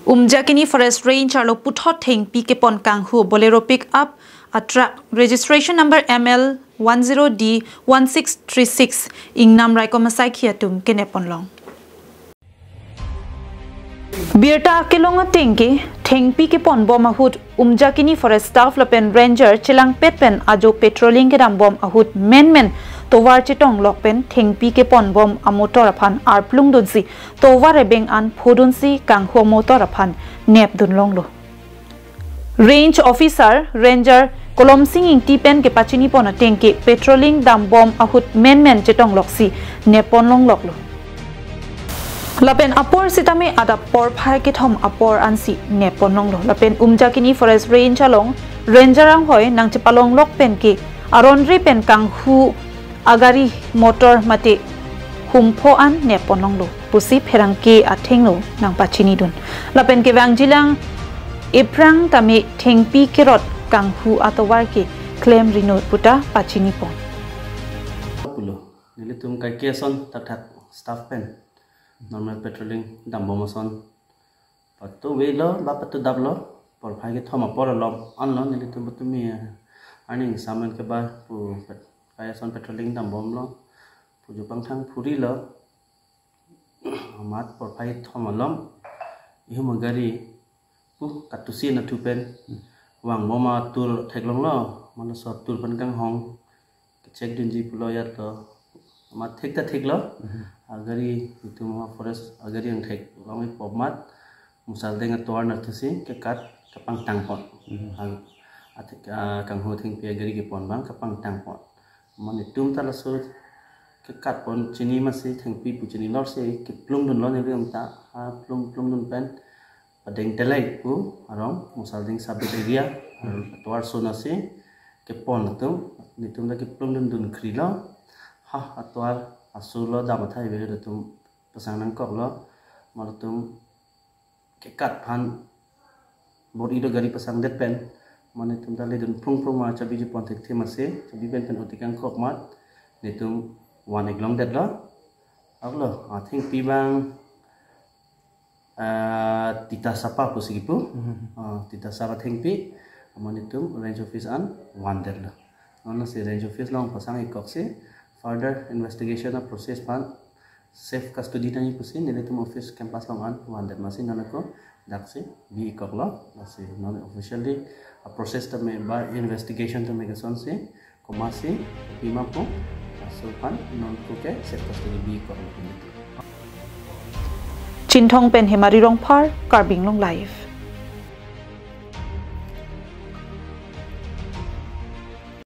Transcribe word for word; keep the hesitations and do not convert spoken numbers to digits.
Umjakini Forest Range arlo puthot thengpi kepon kanghu Bolero pickup a truck registration number M L one zero D one six three six ingnam raikom asaikhi atum kenep ponlong. Birta kelong ateng ke thengpi kepon bom ahut Umjakini Forest Staff lapen Ranger chelangpet pen ajo patrolling kedam bom ahut menmen tovar chetonglok pen thengpi kepon bom amotor aphan arplung dunsi tovar ebeng an phodunsi kanghu amotor aphan nep dunlonglo. Range Officer Ranger Kolomsing Ingti pen kepachini pon ateng ke patrolling dam bom ahut menmen chetonglok si nep ponlongloklo. Lapen apor sitame adap porphai kethom apor ansi nep ponlonglo. Lapen Umjakini Forest Range along Ranger anghoi nangchepalonglok pen ke aron re pen kanghu agari motor mate humpho an nep ponlonglo pusi pherangke athengno nangpachinidun. Lapen kevangjilang ephrang tame thengpi kerot kanghu atovar ke klem rinut puta pachini pon. Pulo, nelitum kaike ason thakthak staff pen normal patrolling dam bom ason patuvelo ba patudaplo, porphai kethom apor alom anlo nelitum patumi, eh, arni ingsamlen keba pu pet-, kai ason patrolling dam bomlo, pu jupang thang phurilo, amat porphai kethom alom ihum agari pu katusi nathu pen vang bom atur theklonglo, mano so atur pen kanghong kechek dunji pulo yat lo, amat thek ta theklo. Mhm. Agari itum forest agari angthek long ipop mat musal deng atovar nathusi kekat kapangtang pon. Mhm. Ang athek, ah, kanghu thengpi agari kepon abang kapangtang pon. Mane itum ta laso kekat pon chini masi thengpi pu chini lor si keplung dunlo nelitum ta, ha plung plung dun pen padeng telek pu arong Musalding sub area, hmm, atovar ason asi kepon atum, nelitum ta keplung dun dun krilo. Ha atovar aso lo dam athai velo atum pasang nangkoklo, mane atum kekat aphan bor-i do gari pasang det pen, mane itum ta ledun phrung phrung ma chabi jupon thekthe masi, chabi pen pen oti kangkok mat, nelitum van-ik longdetlo. Aklo, ah, thengpi abang, ah, Tita Sapa pusi kipu. Mhm. Ah, Tita Sapa thengpi, mane itum range office an vandetlo. Nonsi range office along pasang-ik koksi further investigation a process aphan safe custody nangji pusi nelitum office campus along an vandet masi non ako daksi bi-ik koklo, masi non officially a process tame ba investigation tame kesonsi komatsi pima pu aso aphan non ako ke safe custody bi-ik koklo. Chinthong pen Hemari Rongphar, Karbi Anglong Live.